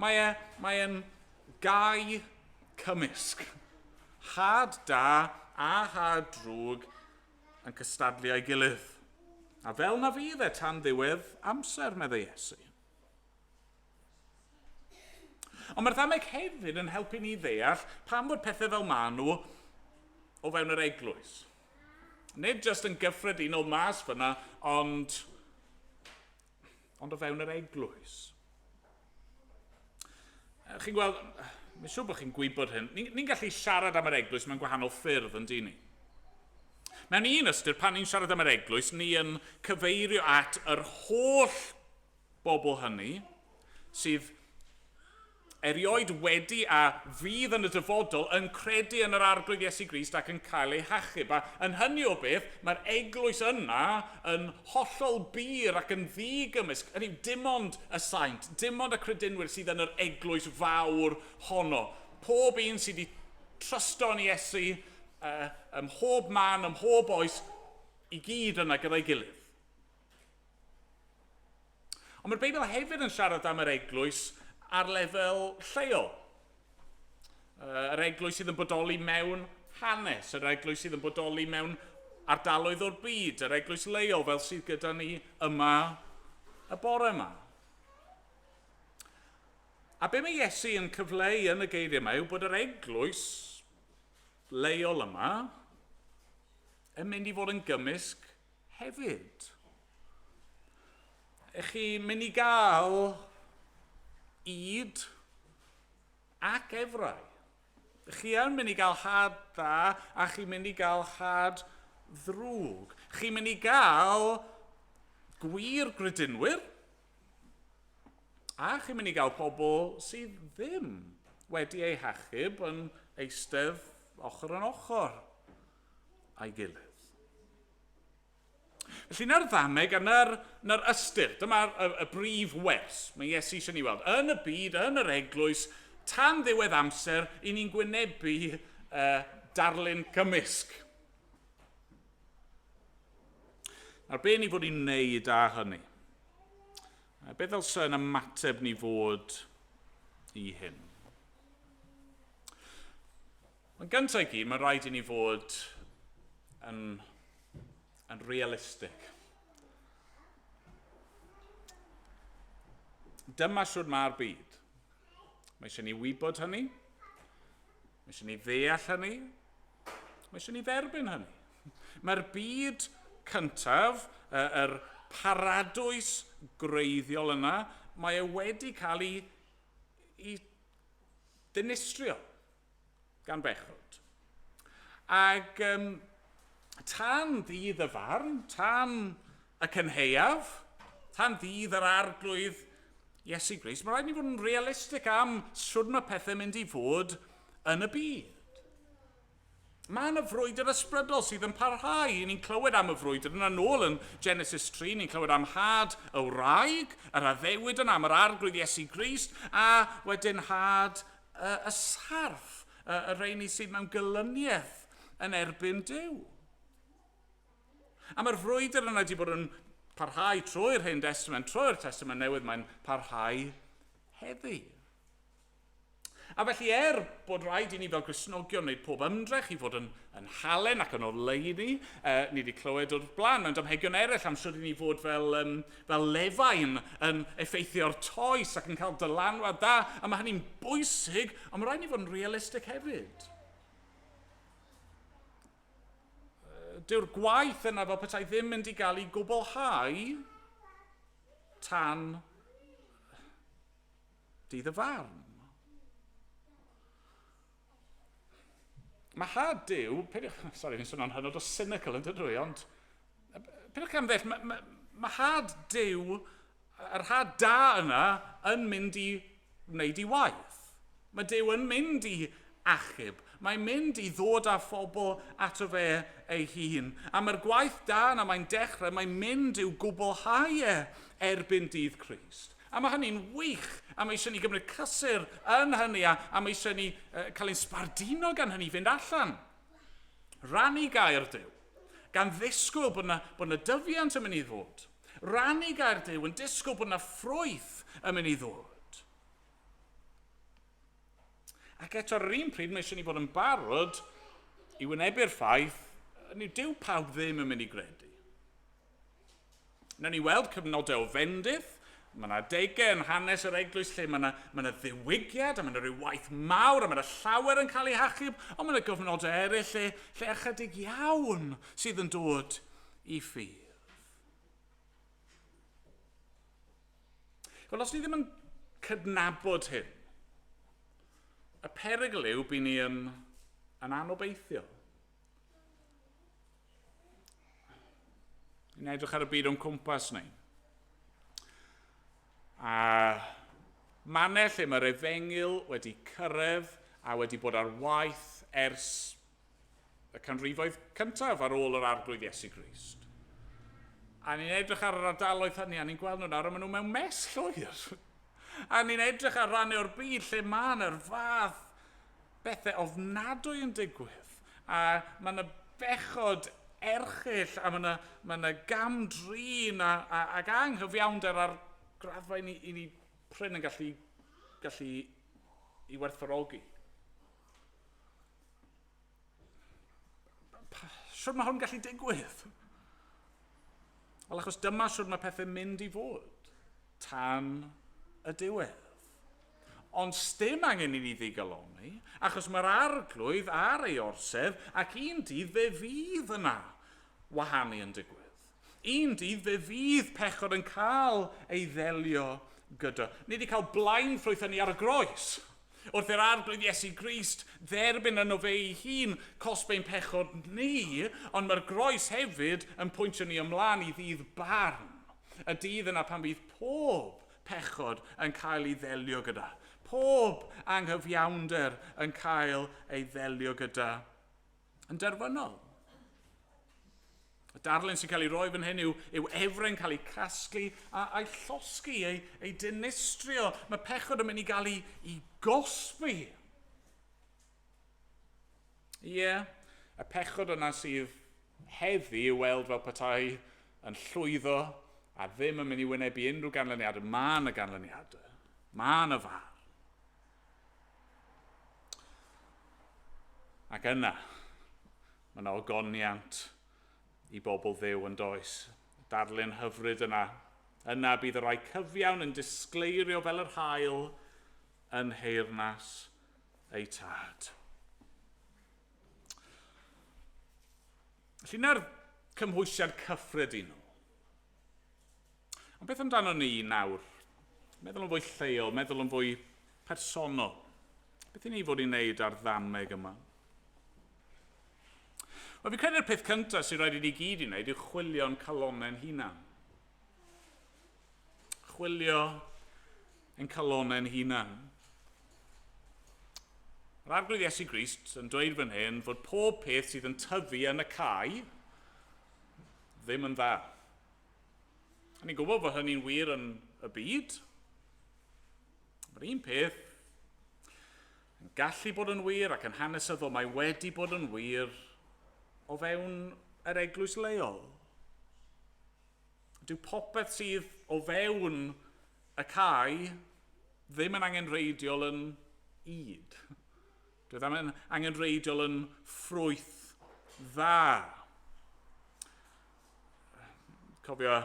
Mae e, mae e'n gau cymysg. Had da a had drwg yn cystadlu â'i gilydd. A fel na fydd e tan ddiwedd amser, meddai Iesu. Ond mae'r ddameg hefyd yn helpu ni ddeall pam fod pethau fel maen nhw o fewn yr eglwys. Nid jyst yn gyffredinol mas fyna, ond, ond o fewn yr eglwys. Chi'n gweld, mae'n siŵr bod chi'n gwybod hyn, ni'n ni gallu siarad am yr eglwys mewn gwahanol ffyrdd yn dyn ni. Mewn un ystyr, pan ni'n siarad am yr eglwys, ni yn cyfeirio at yr holl bobl hynny sydd erioed wedi a fydd yn y dyfodol yn credu yn yr Arglwydd Iesu Grist ac yn cael eu hachub. A yn hynny o beth, mae'r eglwys yna yn hollol bur ac yn ddigymysg. Hynny yw, dim ond y saint, dim ond y credinwyr sydd yn yr eglwys fawr honno. Pob un sydd wedi trysto yn Iesu ym mhob man, ym mhob oes, i gyd yna gyda'i gilydd. Ond mae'r Beibl hefyd yn siarad am yr eglwys ar lefel lleol. Yr eglwys sydd yn bodoli mewn hanes, yr eglwys sydd yn bodoli mewn ardaloedd o'r byd, yr eglwys leol fel sydd gyda ni yma y bore yma. A be mae Iesu yn cyfleu yn y geiriau yma yw bod yr eglwys leol yma yn mynd i fod yn gymysg hefyd. Ych chi'n mynd i gael id ac efrau. Chi yn mynd i gael had dda a chi'n mynd i gael had ddrwg. Chi'n mynd i gael gwir gredinwyr a chi'n mynd i gael pobl sydd ddim wedi eu hachub yn eistedd ochr yn ochr a'i gilydd. Felly na'r ddameg a na'r, na'r ystyr, dyma'r y, y brif wers mae Iesu eisiau ni weld. Yn y byd, yn yr eglwys, tan ddiwedd amser, i ni'n gwynebu darlun cymysg. Nawr, be ni fod i'n wneud â hynny? Be ddylse yn ymateb ni fod i hyn? Yn gyntaf i gyd, mae'n rhaid i ni fod yn, yn realistig. Dyma siwr mae'r byd. Mae eisiau ni wybod hynny. Mae eisiau ni ddeall hynny. Mae eisiau ni dderbyn hynny. Mae'r byd cyntaf, yr paradwys gwreiddiol yna, mae e wedi cael ei, ei dinistrio gan bechod. Ac um, tan ddydd y farn, tan y cynheuaf, tan ddydd yr arglwydd Iesu Grist, mae rhaid ni fod yn realistig am sut mae pethau'n mynd i fod yn y byd. Mae yna frwydr ysbrydol sydd yn parhau. Ni'n clywed am y frwydr yna nôl yn Genesis 3, ni'n clywed am had y wraig, yr addewid yna am yr arglwydd Iesu Grist, a wedyn had y, y sarff, y, y rheini sydd mewn gelyniaeth yn erbyn Duw. A mae'r frwydr yna wedi bod yn parhau trwy'r Hen Testament, trwy'r Testament Newydd, mae'n parhau heddi. A felly er bod rhaid i ni fel Gristnogion wneud pob ymdrech i fod yn, yn halen ac yn oleuni, ni wedi clywed o'r blaen mewn damhegion eraill am sut i ni fod fel, um, fel lefain yn effeithio'r toes ac yn cael dylanwad dda, a mae hynny'n bwysig, ond mae rhaid ni fod yn realistig hefyd. Dyw'r gwaith yna fel petai ddim mynd i gael ei gwblhau tan dydd y farn. Mae had Duw, peidiwch, sori, fi'n swnio'n hynod o cynical yn dydw i, ond peidiwch am ddeall, mae, mae, mae had Duw, yr had da yna, yn mynd i wneud i waith. Mae Duw yn mynd i achub. Mae'n mynd i ddod â phobl ato fe ei hun. A mae'r gwaith da yna mae'n dechrau, mae'n mynd i'w gwblhau e erbyn dydd Crist. A mae hynny'n wych, a mae eisiau ni gymryd cysur yn hynny, a, a mae eisiau ni uh, cael ein sbarduno gan hynny fynd allan. Rannu gair Duw, gan ddisgwyl bod yna, bod yna dyfiant yn mynd i ddod. Rannu gair Duw yn disgwyl bod yna ffrwyth yn mynd i ddod. Ac eto ar yr un pryd, mae eisiau ni fod yn barod i wynebu'r ffaith, ni dyw pawb ddim yn mynd i gredu. Nawn ni weld cyfnodau o fendith, mae yna adegau yn hanes yr eglwys lle mae yna, mae yna ddiwygiad a mae yna rhyw waith mawr a mae yna llawer yn cael ei hachub, ond mae yna gyfnodau eraill lle, lle ychydig iawn sydd yn dod i ffydd. Wel, os ni ddim yn cydnabod hyn, y perygl yw bydd ni yn, yn anobeithiol. Ni'n edrych ar y byd o'n cwmpas ni. A mannau lle mae'r efengyl wedi cyrraedd a wedi bod ar waith ers y canrifoedd cyntaf ar ôl yr arglwydd Iesu Grist. A ni'n edrych ar yr ardaloedd hynny a ni'n gweld nhw nawr a maen nhw mewn mes llwyr. A ni'n edrych ar rannau o'r byd lle mae yna'r fath bethau ofnadwy yn digwydd. A mae yna bechod erchyll a mae yna, mae yna gamdrin a, a, ac anghyfiawnder ar graddfa i ni, i ni prin yn gallu, gallu i werthfawrogi. Siwr mae hwn gallu digwydd? Wel, achos dyma siwr mae pethau'n mynd i fod tan y diwedd. Ond sdim angen i ni ddigalonni, achos mae'r arglwydd ar ei orsedd ac un dydd fe fydd yna wahanu yn digwydd. Un dydd fe fydd pechod yn cael ei ddelio gyda. Ni wedi cael blaen ffrwyth ni ar y groes. Wrth i'r arglwydd Iesu Grist dderbyn yno fe ei hun cosb ein pechod ni, ond mae'r groes hefyd yn pwyntio ni ymlaen i ddydd barn. Y dydd yna pan fydd pob pechod yn cael ei ddelio gyda. Pob anghyfiawnder yn cael ei ddelio gyda yn derfynol. Y darlun sy'n cael ei roi fan hyn yw, yw efren cael ei casglu a, a'i llosgi, ei, ei dinistrio. Mae pechod yn mynd i gael ei, ei gosbi. Ie, yeah, y pechod yna sydd heddi i'w weld fel petai yn llwyddo a ddim yn mynd i wynebu unrhyw ganlyniadau. Mae yna ganlyniadau. Mae yna farn. Ac yna, mae yna ogoniant i bobl ddew yn does. Darlun hyfryd yna. Yna bydd y rhai cyfiawn yn disgleirio fel yr hael yn heirnas eu tad. Felly na'r cymhwysiad cyffredinol. Ond beth amdano ni nawr? Meddwl yn fwy lleol, meddwl yn fwy personol. Beth i ni fod i'n wneud ar ddameg yma? Wel, fi'n credu'r peth cyntaf sy'n rhaid i ni gyd i wneud yw chwilio'n calonnau'n hunan. Chwilio ein calonnau'n hunan. Mae'r Arglwydd Iesu Grist yn dweud fan hyn fod pob peth sydd yn tyfu yn y cae ddim yn dda. A ni'n gwybod fod hynny'n wir yn y byd. Mae'r un peth yn gallu bod yn wir ac yn hanesyddol mae wedi bod yn wir o fewn yr eglwys leol. Dyw popeth sydd o fewn y cae ddim yn angenrheidiol yn id. Dwi ddim yn angenrheidiol yn ffrwyth dda. Cofio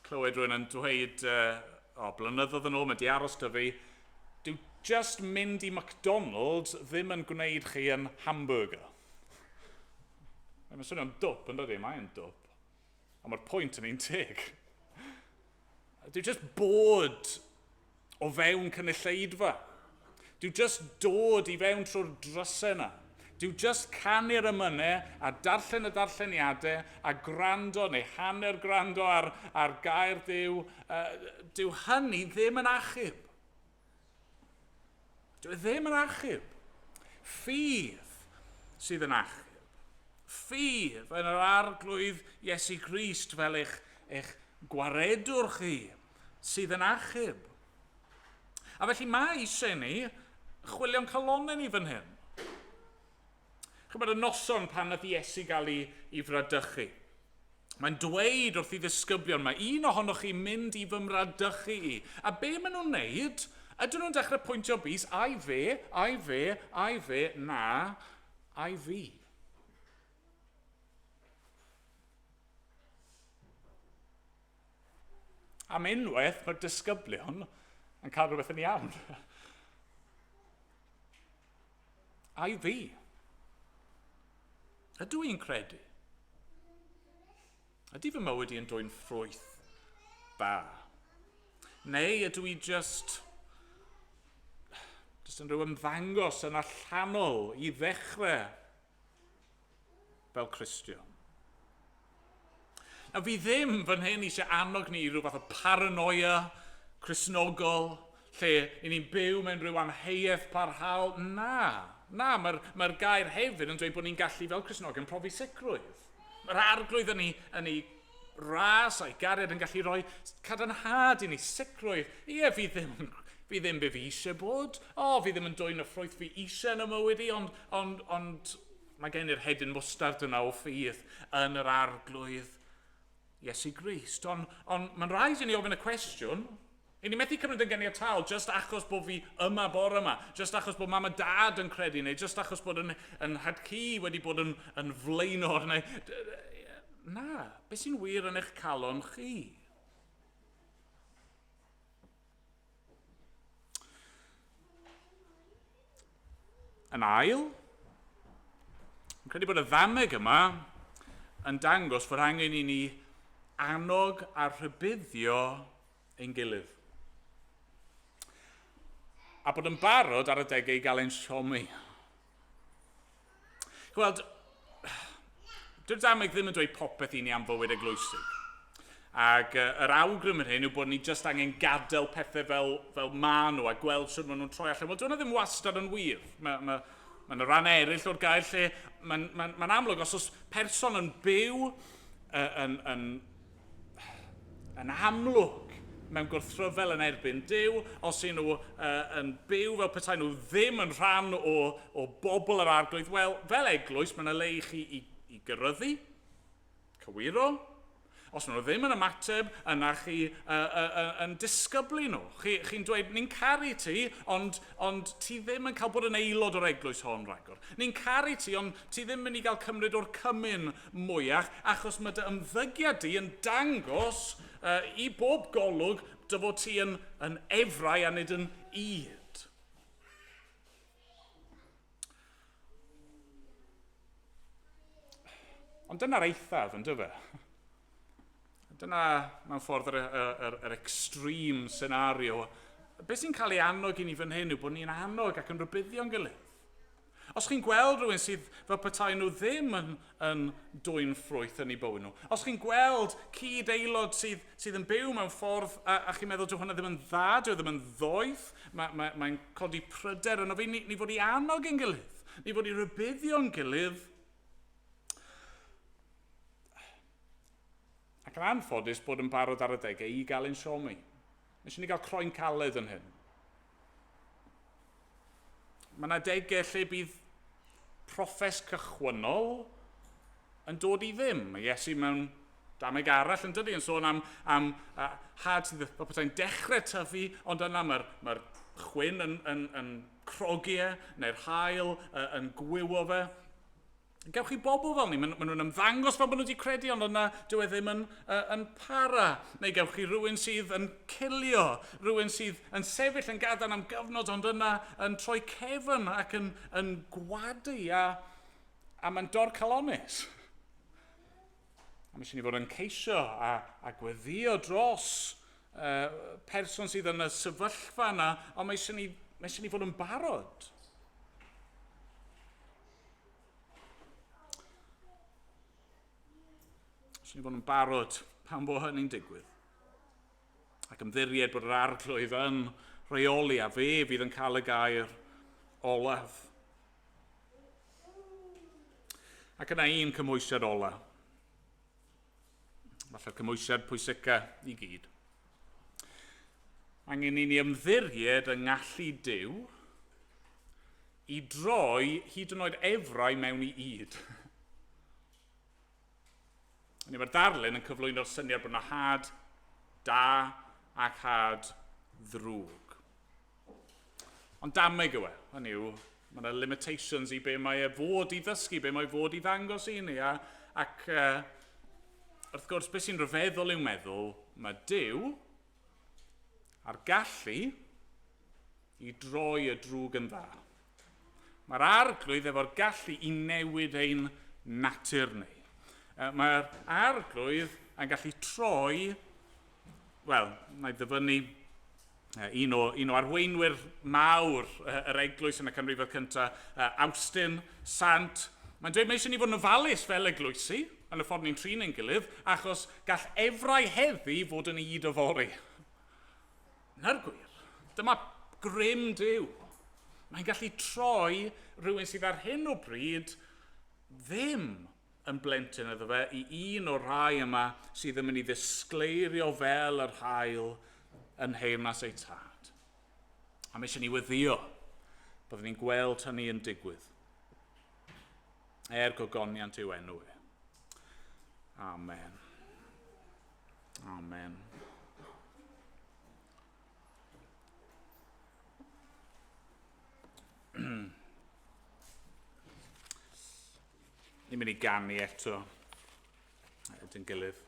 clywed rhywun yn dweud, uh, o, blynyddoedd yn ôl, mae di aros dy fi, dyw just mynd i McDonald's ddim yn gwneud chi yn hamburger. Mae'n swnio'n dwp yn dydy, mae'n dwp. A mae'r pwynt yn un teg. Dyw just bod o fewn cynulleidfa. Dyw just dod i fewn trwy'r drysau yna. Dyw just canu'r emynau a darllen y darlleniadau a gwrando neu hanner gwrando ar, ar gair Duw. Uh, dyw hynny ddim yn achub. Dyw e ddim yn achub. Ffydd sydd yn achub. Ffydd yn yr arglwydd Iesu Grist fel eich, eich gwaredwr chi sydd yn achub. A felly mae eisiau ni chwilio'n calonnau ni fan hyn. Chymod y noson pan nath Iesu gael ei, ei fradychu. Mae'n dweud wrth i ddisgyblion, mae un ohonoch chi'n mynd i fy mradychu i. A be maen nhw'n neud? Ydyn nhw'n dechrau pwyntio bys, ai fe, ai fe, ai fe, na, ai fi. Am unwaith, mae'r disgyblion yn cael rhywbeth yn iawn. Ai fi? Ydw i'n credu? Ydy fy mywyd i yn dwyn ffrwyth da? Neu ydw i just, just yn rhyw ymddangos yn allanol i ddechrau fel Cristion? Nawr fi ddim fan hyn eisiau annog ni i ryw fath o paranoia Cristnogol, lle i ni'n byw mewn rhyw amheuaeth parhaol. Na, na, mae'r mae gair hefyd yn dweud bod ni'n gallu fel Cristnogion profi sicrwydd. Mae'r arglwydd yn ei, yn ei ras a'i gariad yn gallu rhoi cadarnhad i ni, sicrwydd. Ie, fi ddim, fi ddim be fi eisiau bod. O, fi ddim yn dwyn y ffrwyth fi eisiau yn y mywyd i, ond, ond, ond mae gen i'r hedyn mwstard yna o ffydd yn yr arglwydd Iesu Grist. Ond on, mae'n rhaid i ni ofyn y cwestiwn, I ni methu cymryd yn ganiataol jyst achos bod fi yma bore yma, jyst achos bod mam a dad yn credu, neu jyst achos bod yn, yn had-cu wedi bod yn, yn flaenor, neu... Na, beth sy'n wir yn eich calon chi? Yn ail, yn credu bod y ddameg yma yn dangos fod angen i ni annog a rhybuddio ein gilydd. A bod yn barod ar adegau i gael ein siomi. Gweld, dyw'r dameg ddim yn dweud popeth i ni am fywyd eglwysig. Ac yr awgrym yn hyn yw bod ni jyst angen gadael pethau fel, fel maen nhw a gweld sut maen nhw'n troi allan. Wel, dyna ddim wastad yn wir. Mae, mae, mae yna ran eraill o'r gair lle mae'n mae, mae amlwg os oes person yn byw yn, yn, yn amlwg mewn gwrthryfel yn erbyn Duw, os y'n nhw yn byw fel petai nhw ddim yn rhan o, o bobl yr arglwydd, wel, fel eglwys, mae yna le i chi i, i gyryddu, cywiro. Os maen nhw ddim yn ymateb, yna chi yn disgyblu nhw. Chi'n chi dweud, ni'n caru ti, ond, ond ti ddim yn cael bod yn aelod o'r eglwys hon rhagor. Ni'n caru ti, ond ti ddim yn mynd i gael cymryd o'r cymun mwyach, achos mae dy ymddygiad di yn dangos uh, i bob golwg dy fod ti yn, yn efrau a nid yn id. Ond dyna'r eithaf, yn dyfe? Dyna, mewn ffordd, yr, yr, yr, yr extreme scenario. Be sy'n cael ei annog i ni fan hyn yw bod ni'n annog ac yn rhybuddio'n gilydd. Os chi'n gweld rhywun sydd fel petai nhw ddim yn, yn dwyn ffrwyth yn eu bywyd nhw, os chi'n gweld cyd-aelod sydd, sydd yn byw mewn ffordd a, a chi'n meddwl dyw hwnna ddim yn dda, dyw e ddim yn ddoeth, mae'n mae, mae codi pryder yno fi, ni, ni fod i annog ein gilydd, ni fod i rybuddio'n gilydd. Ac yn anffodus bod yn barod ar adegau i gael ein siomi. Nes i ni gael croen caled yn hyn. Mae yna adegau lle bydd proffes cychwynnol yn dod i ddim. Mae Iesu mewn dameg arall yn dydy yn sôn am, am had sydd fel petai'n dechrau tyfu, ond yna mae'r mae chwyn yn, yn, yn crogi e, neu'r haul yn gwywo fe. Gewch chi bobl fel ni, maen, maen nhw'n ymddangos fel bod nhw wedi credu, ond yna dyw e ddim yn, uh, yn para. Neu gewch chi rhywun sydd yn cilio, rhywun sydd yn sefyll yn gadarn am gyfnod, ond yna yn troi cefn ac yn, yn gwadu, a, a mae'n dorcalonnus. A mae eisiau ni fod yn ceisio a, a gweddio dros uh, person sydd yn y sefyllfa yna, ond mae eisiau ni, mae eisiau ni fod yn barod. Eisiau ni fod yn barod pan fo hynny'n digwydd. Ac ymddiried bod yr arglwydd yn rheoli a fe fydd yn cael y gair olaf. Ac yna un cymhwysiad ola. Falle'r cymhwysiad pwysica i gyd. Angen i ni ymddiried yng ngallu Duw i droi hyd yn oed efrau mewn i ŷd. Ni mae'r darlun yn cyflwyno'r syniad bod yna had da ac had ddrwg. Ond dameg yw e, hynny yw, mae yna limitations i be mae e fod i ddysgu, be mae fod i ddangos i ni. A, ac wrth gwrs, beth sy'n rhyfeddol i'w meddwl, mae Duw a'r gallu i droi y drwg yn dda. Mae'r arglwydd efo'r gallu i newid ein natur ni. Mae'r arglwydd yn gallu troi, wel, na i ddyfynnu un o, un o arweinwyr mawr yr eglwys yn y canrifoedd cyntaf, Awstin Sant. Mae'n dweud mae eisiau ni fod yn ofalus fel eglwysi yn y ffordd ni'n trin ein gilydd, achos gall efrau heddi fod yn ŷd yfory. Na'r gwir. Dyma grym Duw. Mae'n gallu troi rhywun sydd ar hyn o bryd ddim yn blentyn iddo fe i un o'r rhai yma sydd yn mynd i ddisgleirio fel yr haul yn nheyrnas ei tad. A mae eisiau ni weddio byddwn ni'n gweld hynny yn digwydd. Er gogoniant yw enw e. Amen. Amen. Ni'n mynd i ganu eto dyn gilydd.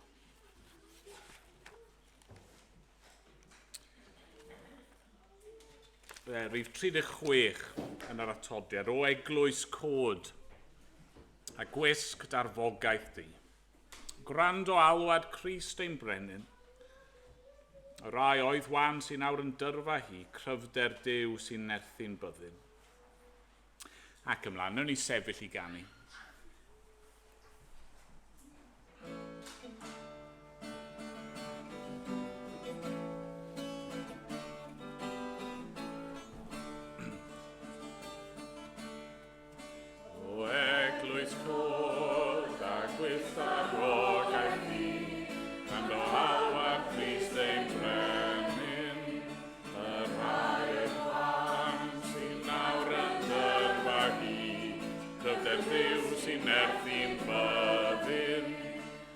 Rhif 36 yn yr atodiad, o eglwys cod a gwisg darfogaeth di. Gwrando alwad Crist ein brenin. Y rai oedd wan sy'n awr yn dyrfa hi, cryfder Duw sy'n nerthu'n byddin. Ac ymlaen, newn ni sefyll i ganu. O eglwys cod a gwyth a gwogaeth di, Gwrando alwad Crist ein brenin, Y rhai ef fan sy'n nawr yn dyrfa hi, Cryfder Duw sy'n nerthu'n byddin,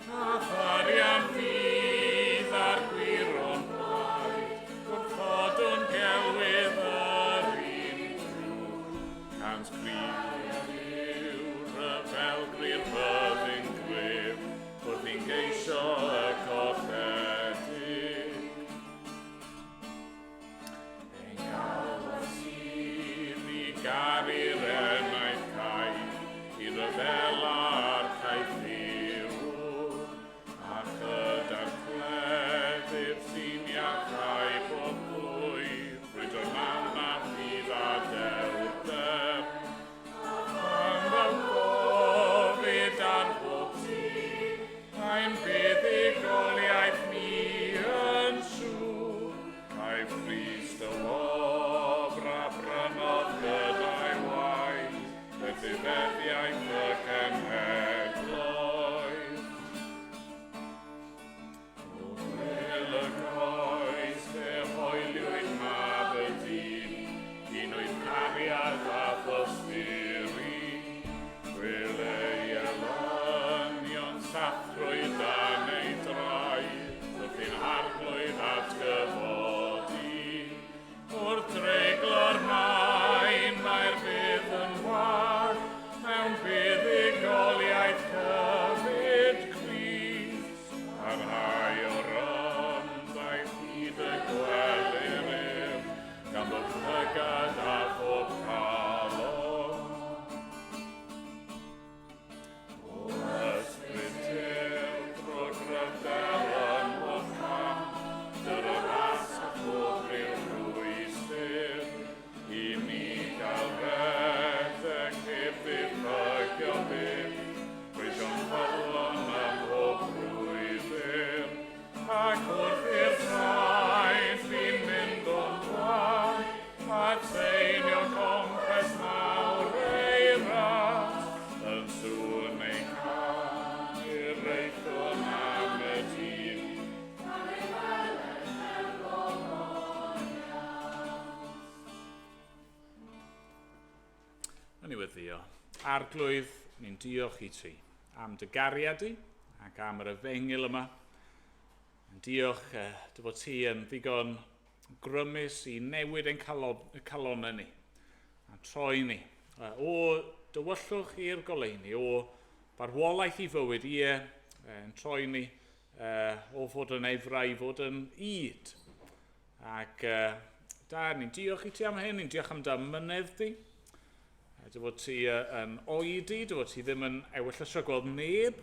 A tharian ffydd a'r gwir o'n plaid, Gwrthodwn gelwydd yr un drwg. Cant gryf yw rhyfel gry'r byddin gryf, Wrth i'n geisio y colledig. Ein galwad sydd i garu'r enaid caeth, i ryfela â'r caethiwr, a chyda'r cleddyf sy'n iachau bob blwydd, brwydro mam a ffydd a dewrder. A phan ddaw gofid ar bob tu, Ein buddugoliaeth ni yn siŵr. Caiff Crist y wobr a brynodd gyda'i waed, Etifeddiaeth y cenhedloedd. O Wil y Groes, fe hoeliwyd mab y dyn, Un oedd cariad a thosturi. Gwyl ei elynion sathrwyd dan ei draed, Wrth i'n Arglwydd atgyfodi. Wrth dreiglo'r maen mae'r bydd yn wag, Mewn buddugoliaeth cyfyd Crist. Parhau o rym ddaeth hyd y gwelir ef, Gan bob llygad a phob calon. O ysbryd Duw, drwy'r rhyfel ym mhob cam, Dyr y ras a phob rhyw rwystr, I mi gael rhedeg heb ddiffygio byth, Gweision ffyddlon ym mhob brwydr, Ac wrth i'r taith fi'n mynd o'n blaen, Atseinio concwest mawr ei ras, Yn sŵn ei cân hiraethwn am y dyn. Gan ei weled mewn gogoniant. Yn i weddio. Arglwydd, ni'n diolch i ti am dy gariad di ac am yr efengyl yma. Yn diolch dy fod ti yn ddigon grymus i newid ein calon, calonau ni a troi ni o dywyllwch i'r goleuni, o farwolaeth i fywyd, ie, yn troi ni o fod yn efra i fod yn yd. Ac da, ni'n diolch i ti am hyn, ni'n diolch am dy amynedd di. Dy fod ti yn oedi, dy fod ti ddim yn ewyllysio gweld neb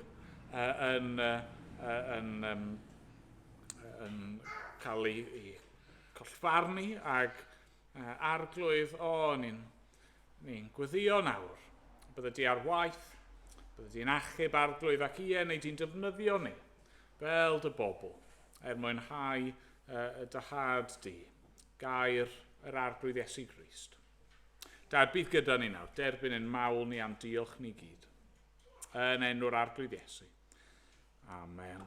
yn, yn, yn, yn cael ei, ei collfarnu ag arglwydd, o, ni'n ni gweddio nawr. Bydde di ar waith, bydde di'n achub arglwydd ac ie, neu di'n defnyddio ni fel dy bobl er mwyn hau y dyhad di, gair yr arglwydd Iesu Grist. Dad, bydd gyda ni nawr, derbyn ein mawl ni am diolch ni gyd. Yn enw'r arglwydd Iesu. Amen.